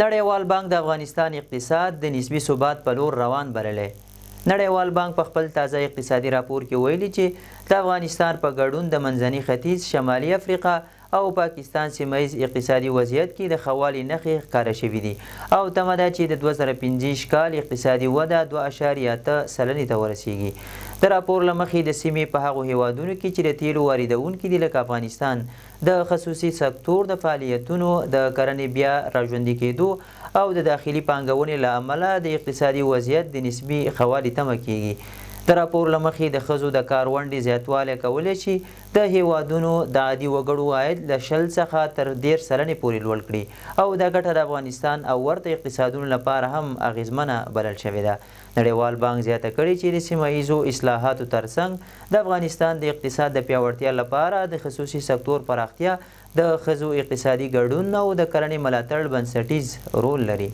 نړیوال بانک د افغانستان اقتصاد د نسبي ثبات په لور روان بللی. نړیوال بانک په خپل تازه اقتصادي راپور کې ویلي چې د افغانستان په ګډون د منځني ختیځ، شمالي افریقا او پاکستان سیمه ییز اقتصادي وضعیت کې د ښه والي نښې ښکاره شوې دي او تمه ده چې د 2025 کال اقتصادي وده 2.8 سلنې ته ورسیږي. د راپور له مخې، د سیمې په هغو هیوادونو کې چې د تیلو واردونکي دي، لکه افغانستان، د خصوصي سکتور د فعالیتونو، د کرنې بیا راژوندي کېدو او د داخلي پانګونې له امله د اقتصادي وضعیت د نسبي ښه والي تمه کیږي. د راپور له مخې، د ښځو د کار ونډې زیاتوالی کولی شي د هیوادونو د عادي وګړو عاید له 20 څخه تر 30 سلنې پورې لوړ کړي او دا ګټه د افغانستان او ورته اقتصادونو لپاره هم اغیزمنه بلل شوې ده. نړیوال بانک زیاته کړې چې د سیمه ییزو اصلاحاتو ترڅنګ د افغانستان د اقتصاد د پیاوړتیا لپاره د خصوصي سکتور پراختیا، د ښځو اقتصادي ګډون او د کرنې ملاتړ بنسټیز رول لري.